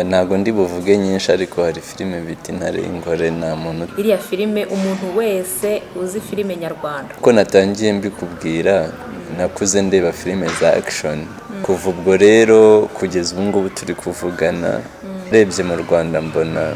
Ntabwo ndi buvuge nyinshi, ariko hari filime bita Intare y'Ingore, nta muntu. Iriya filime, umuntu wese uzi filime nyarwanda. Uko natangiye mbikubwira, nakuze ndeba filime za action. Kuva ubwo rero kugeza ubu ngubu turi kuvugana, urebye mu Rwanda mbona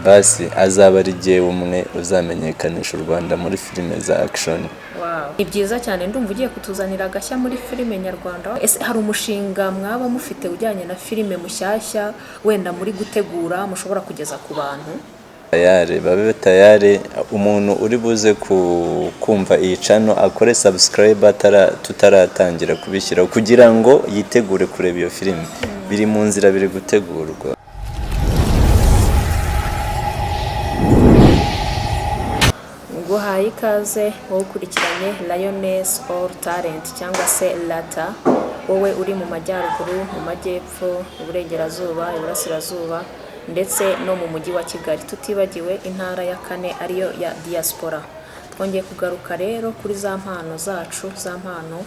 basi azaba ari jyewe umwe uzamenyekanisha u Rwanda muri filime za action. Ni byiza cyane, ndumva ugiye kutuzanira agashya muri filime nyarwanda. Ese hari umushinga mwaba mufite ujyanye na filime mushyashya wenda muri gutegura mushobora kugeza ku bantu? Tayari, babe tayari. Umuntu uri buze kumva iyi channel akore subscribe tutaratangira kubishyiraho, kugira ngo yitegure kureba iyo filime. Biri mu nzira, biri gutegurwa. Nguhaye ikaze wowe ukurikiranye Lioness All Talent cyangwa se Lata, wowe uri mu majyaruguru, mu majyepfo, iburengerazuba, iburasirazuba ndetse no mu mujyi wa Kigali, tutibagiwe intara ya kane ariyo ya diaspora. Twongeye kugaruka rero kuri za mpano zacu, za mpano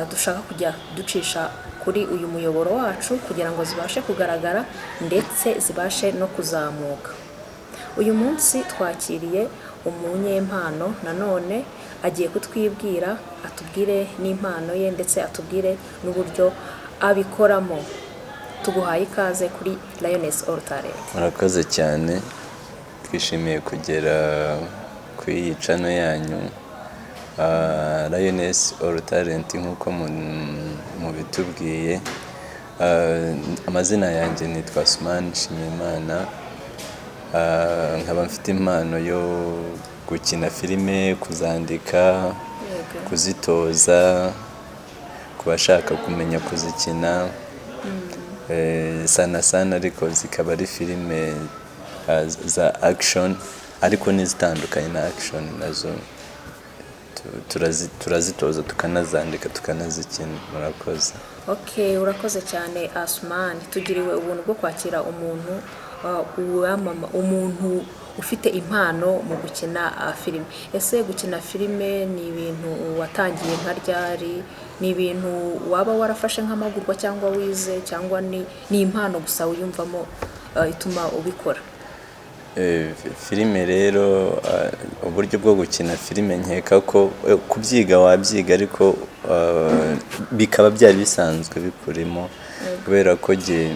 dushaka kujya ducisha kuri uyu muyoboro wacu kugira ngo zibashe kugaragara ndetse zibashe no kuzamuka. Uyu munsi twakiriye umunyempano nanone, agiye kutwibwira, atubwire n'impano ye ndetse atubwire n'uburyo abikoramo. Tuguhaye ikaze kuri Lioness All Talent. Murakoze cyane, twishimiye kugera kuri iyi channel yanyu, Lioness All Talent, nk'uko mubitubwiye. Amazina yanjye nitwa Asumani Nshimiyimana. Nkaba mfite impano yo gukina filime, kuzandika, kuzitoza ku bashaka kumenya kuzikina. Sana sana ariko zikaba ari filime za action, ariko n'izitandukanye na action nazo turazitoza, tukanazandika, tukanazikina. Murakoze. Ok, urakoze cyane Asumani. Tugiriwe ubuntu bwo kwakira umuntu umuntu ufite impano mu gukina filime. Ese gukina filime ni ibintu watangiye nka ryari? Ni ibintu waba warafashe nk'amahugurwa cyangwa wize, cyangwa ni impano gusa wiyumvamo ituma ubikora? Filime rero, uburyo bwo gukina filime, nkeka ko kubyiga wabyiga, ariko bikaba byari bisanzwe bikurimo, kubera ko jye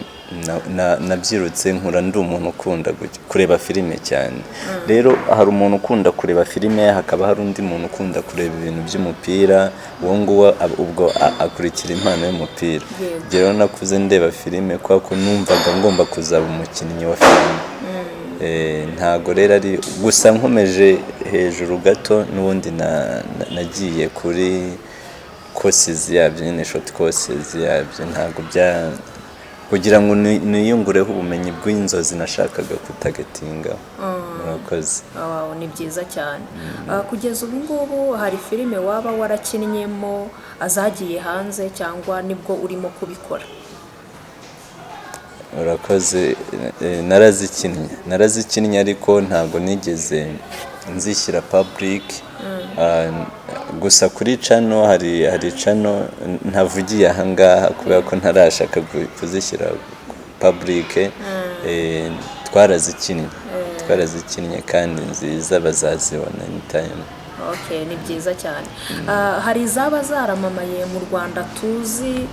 nabyirutse nkura ndi umuntu ukunda kureba filime cyane. Rero hari umuntu ukunda kureba filime, hakaba hari undi muntu ukunda kureba ibintu by'umupira. Uwo nguwo ubwo akurikira impano y'umupira. Jye rero nakuze ndeba filime kubera ko numvaga ngomba kuzaba umukinnyi wa filime. Ntago rero ari gusa, nkomeje hejuru gato n'ubundi nagiye kuri courses yabyo nyine, short courses yabyo, ntago bya kugira ngo niyungureho ubumenyi bw'inzozi nashakaga kutargetinga. Murakoze. Wow, ni byiza cyane. Kugeza ubu ngubu hari filime waba warakinnyemo azagiye hanze, cyangwa nibwo urimo kubikora? Urakoze. Narazikinnye, ariko ntabwo nigeze nzishyira public. Gusa kuri channel, hari channel ntavugiye ahangaha kubera ko ntarashaka kuzishyira public. Twarazikinnye kandi nziza, bazazibona anytime. Okay, ni byiza cyane. Hari izaba zaramamaye mu Rwanda tuzi,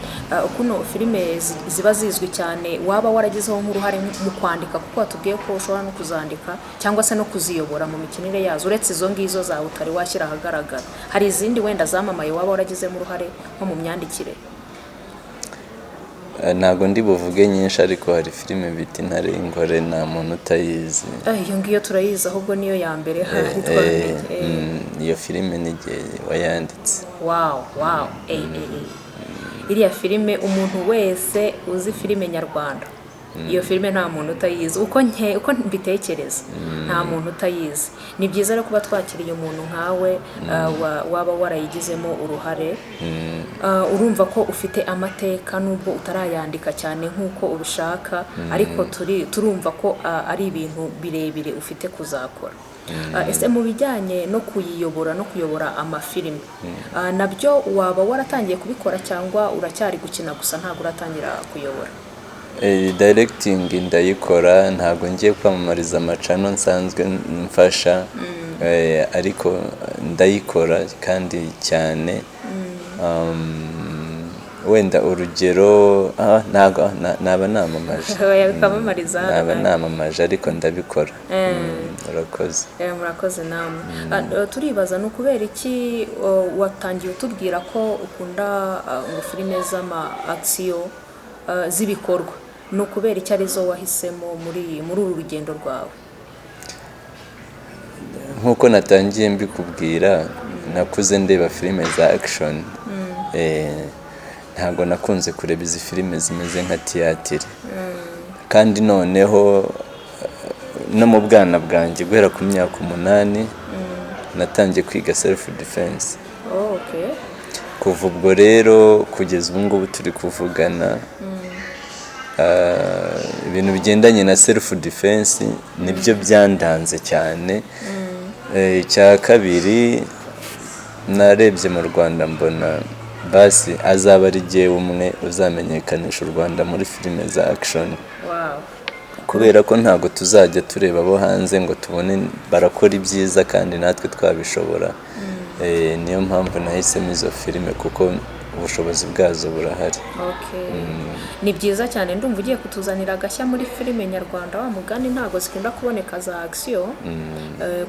kuno filime ziba zizwi cyane, waba waragizeho nk'uruhare mu kwandika, kuko watubwiye ko ushobora no kuzandika cyangwa se no kuziyobora mu mikinire yazo? Uretse izo ngizo zawe utari washyira ahagaragara, hari izindi wenda zamamaye waba waragizemo uruhare nko mu myandikire? Ntabwo ndi buvuge nyinshi, ariko hari filime bita Intare y'Ingore, nta muntu utayizi. Iyo ngiyo turayizi, ahubwo niyo ya mbere hari twamenye. Iyo filime n'igihe wayanditse. Wow, iriya filime, umuntu wese uzi filime nyarwanda, iyo filime nta muntu utayizi. Uko mbitekereza, nta muntu utayizi. Ni byiza rero kuba twakiriye umuntu nkawe waba warayigizemo uruhare. Urumva ko ufite amateka nubwo utarayandika cyane nk'uko ubishaka, ariko turumva ko ari ibintu birebire ufite kuzakora. Ese mu bijyanye no kuyiyobora no kuyobora amafilime, nabyo waba waratangiye kubikora, cyangwa uracyari gukina gusa, ntabwo uratangira kuyobora? Directing ndayikora, ntabwo ngiye kwamamariza ama channel nsanzwe mfasha, ariko ndayikora kandi cyane. Wenda urugero, ntabwo naba namamaje. Bikamamariza hano Naba nawe. namamaje, ariko ndabikora. Urakoze. Murakoze namwe. Turibaza ni ukubera iki watangiye utubwira ko ukunda ngo filime z'ama action, z'ibikorwa, ni ukubera iki arizo wahisemo muri uru rugendo rwawe? Nk'uko natangiye mbikubwira, nakuze ndeba filime za action. Ntabwo nakunze kureba izi filime zimeze nka tiyatire, kandi noneho no mu bwana bwanjye, guhera ku myaka 8, natangiye kwiga self defense. Oh, okay. Kuva ubwo rero kugeza ubu ngubu turi kuvugana, ibintu bigendanye na self defense nibyo byandanze cyane. Icya kabiri, narebye mu Rwanda mbona basi azaba ari jyewe umwe uzamenyekanisha u Rwanda muri filime za action, kubera ko ntabwo tuzajya tureba abo hanze ngo tubone barakora ibyiza kandi natwe twabishobora. Niyo mpamvu nahisemo izo filime, kuko ubushobozi bwazo burahari. Okay. Ni byiza cyane, ndumva ugiye kutuzanira agashya muri filime nyarwanda. Wa mugani ntabwo zikunda kuboneka za action.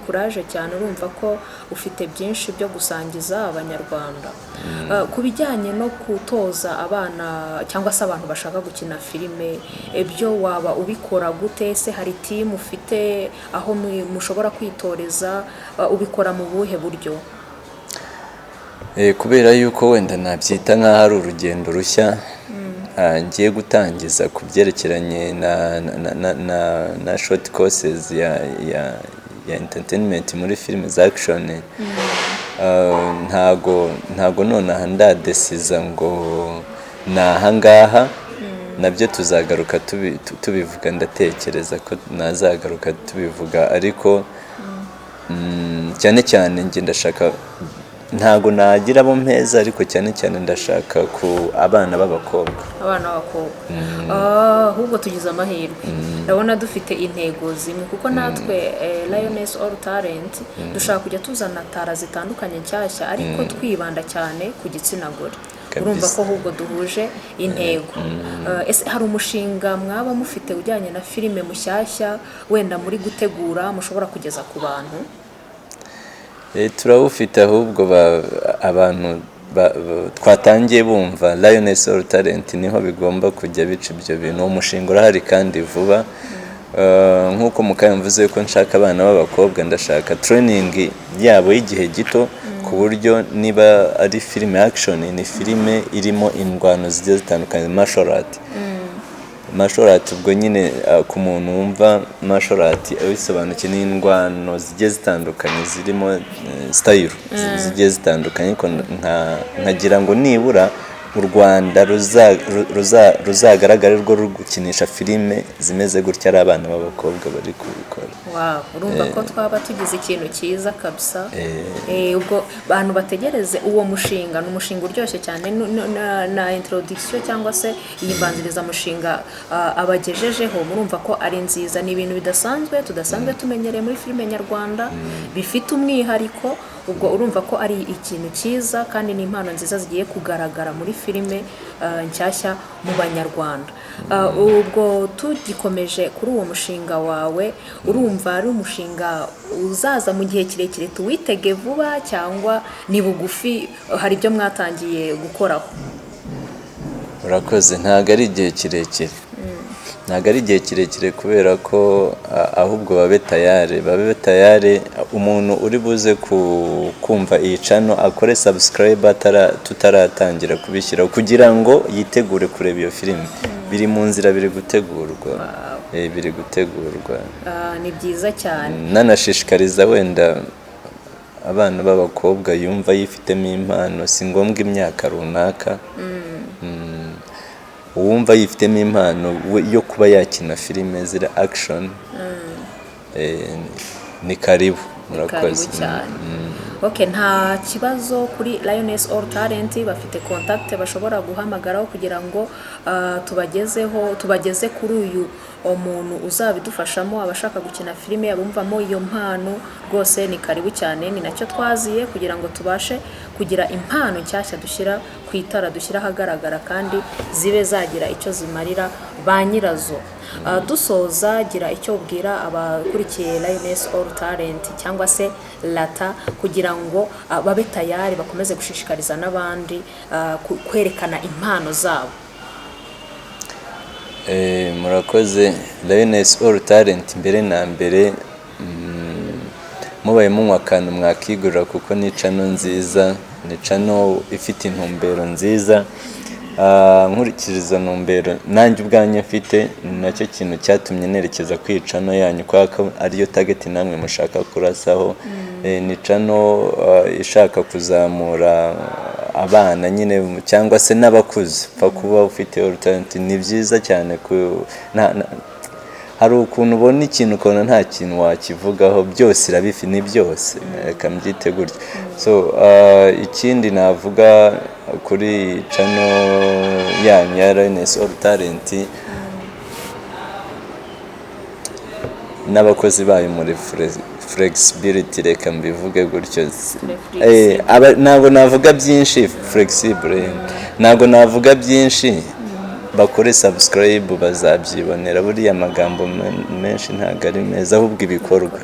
Kuraje cyane, urumva ko ufite byinshi byo gusangiza abanyarwanda. Ku bijyanye no gutoza abana cyangwa se abantu bashaka gukina filime, ibyo waba ubikora gute se? Hari team ufite aho mushobora kwitoreza? Ubikora mu buhe buryo? Kubera yuko wenda nabyita nk'aho ari urugendo rushya ngiye gutangiza ku byerekeranye na short courses ya entertainment muri filime za action, ntago nonaha ndadesiza ngo ni ahangaha. Nabyo tuzagaruka tubivuga, ndatekereza ko nazagaruka tubivuga, ariko cyane cyane njye ndashaka, ntago nagira abo mpeza, ariko cyane cyane ndashaka ku abana b'abakobwa. Abana b'abakobwa. Ahubwo tugize amahirwe, ndabona dufite intego zimwe, kuko natwe Lioness All Talent dushaka kujya tuzana talent zitandukanye nshyashya, ariko twibanda cyane ku gitsina gore. Urumva ko ahubwo duhuje intego. Ese hari umushinga mwaba mufite ujyanye na filime mushyashya wenda muri gutegura mushobora kugeza ku bantu? Turawufite, ahubwo abantu twatangiye bumva Lioness All Talent niho bigomba kujya bica ibyo bintu. Uwo mushinga urahari kandi vuba. Nk'uko mukanya mvuze ko nshaka abana b'abakobwa, ndashaka training yabo y'igihe gito, ku buryo niba ari filime action, ni filime irimo indwano zigiye zitandukanye, martial art. Martial art ubwo nyine, ku muntu wumva martial art abisobanukiwe, n'indwano zigiye zitandukanye zirimo style zigiye zitandukanye, ariko nkagira ngo nibura u Rwanda ruzagaragare rwo ruri gukinisha filime zimeze gutya, ari abana b'abakobwa bari kubikora. Wow, urumva ko twaba tugize ikintu cyiza kabisa. Ubwo bantu bategereze uwo mushinga, ni umushinga uryoshye cyane. Na introduction cyangwa se iyi mbanzirizamushinga abagejejeho, murumva ko ari nziza. Ni ibintu bidasanzwe tudasanzwe tumenyereye muri filime nyarwanda, bifite umwihariko. Ubwo urumva ko ari ikintu cyiza kandi ni impano nziza zigiye kugaragara muri filime nshyashya mu banyarwanda. Ubwo tugikomeje kuri uwo mushinga wawe, urumva ari umushinga uzaza mu gihe kirekire, tuwitege vuba cyangwa ni bugufi, hari ibyo mwatangiye gukoraho? Urakoze, ntabwo ari igihe kirekire, ntabwo ari igihe kirekire, kubera ko ahubwo babe tayari, babe tayari. Umuntu uri buze kumva iyi channel akore subscribe tutaratangira kubishyiraho, kugira ngo yitegure kureba iyo filime. Biri mu nzira, biri gutegurwa. Biri gutegurwa. Ni byiza cyane. Nanashishikariza wenda abana b'abakobwa yumva yifitemo impano, si ngombwa imyaka runaka. Uwumva yifitemo impano yo kuba yakina filime zira action, ni karibu, murakoze. Karibu cyane. Okay, nta kibazo. Kuri Lioness All Talent bafite contact bashobora guhamagaraho kugira ngo tubagezeho, tubageze kuri uyu umuntu uzabidufashamo. Abashaka gukina filime, abumvamo iyo mpano, rwose ni karibu cyane. Ni nacyo twaziye kugira ngo tubashe kugira impano nshyashya dushyira ku itara, dushyira ahagaragara, kandi zibe zagira icyo zimarira ba nyirazo. Dusoza, gira icyo ubwira abakurikiye Lioness All Talent cyangwa se Lata, kugira ngo babe tayari, bakomeze gushishikariza n'abandi kwerekana impano zabo. Murakoze. Lioness All Talent, mbere na mbere, mubaye munywa akantu mwakigurira, kuko ni channel nziza, ni channel ifite intumbero nziza. Nkurikije izo ntumbero nanjye ubwanjye mfite, ni nacyo kintu cyatumye nerekeza kuri iyi channel yanyu, kubera ko ariyo target namwe mushaka kurasaho. Ni channel ishaka kuzamura abana nyine cyangwa se n'abakuze. Pfa kuba ufite all talent, ni byiza cyane. Hari ukuntu ubona ikintu ukabona nta kintu wakivugaho, byose irabifi, ni byose, reka mbyite gutyo. So ikindi navuga kuri channel yanyu ya Lioness All Talent n'abakozi bayo muri flexibility, reka mbivuge gutyo. Ntabwo navuga byinshi, flexible, ntabwo navuga byinshi. Bakore subscribe bazabyibonera. Buriya amagambo menshi ntabwo ari meza, ahubwo ibikorwa.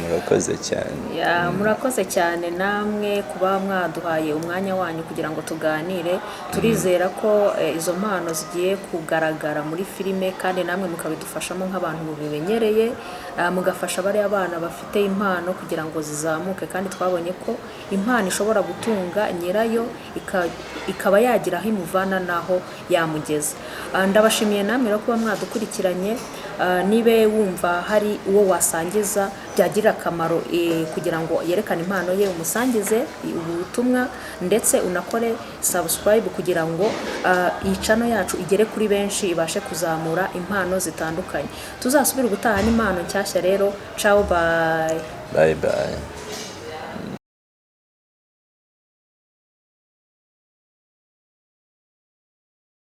Murakoze cyane. Ya, murakoze cyane namwe kuba mwaduhaye umwanya wanyu kugira ngo tuganire. Turizera ko izo mpano zigiye kugaragara muri filime, kandi namwe mukabidufashamo nk'abantu mubimenyereye, mugafasha bariya bana bafite impano kugira ngo zizamuke. Kandi twabonye ko impano ishobora gutunga nyirayo, ikaba yagira aho imuvana n'aho yamugeza. Ndabashimiye namwe rero kuba mwadukurikiranye. Nibe wumva hari uwo wasangiza byagirira akamaro kugira ngo yerekane impano ye, umusangize ubutumwa, ndetse unakore subscribe kugira ngo iyi channel yacu igere kuri benshi, ibashe kuzamura impano zitandukanye. Tuzasubire ubutaha n'impano nshyashya rero. Ciao, bye. Bye bye.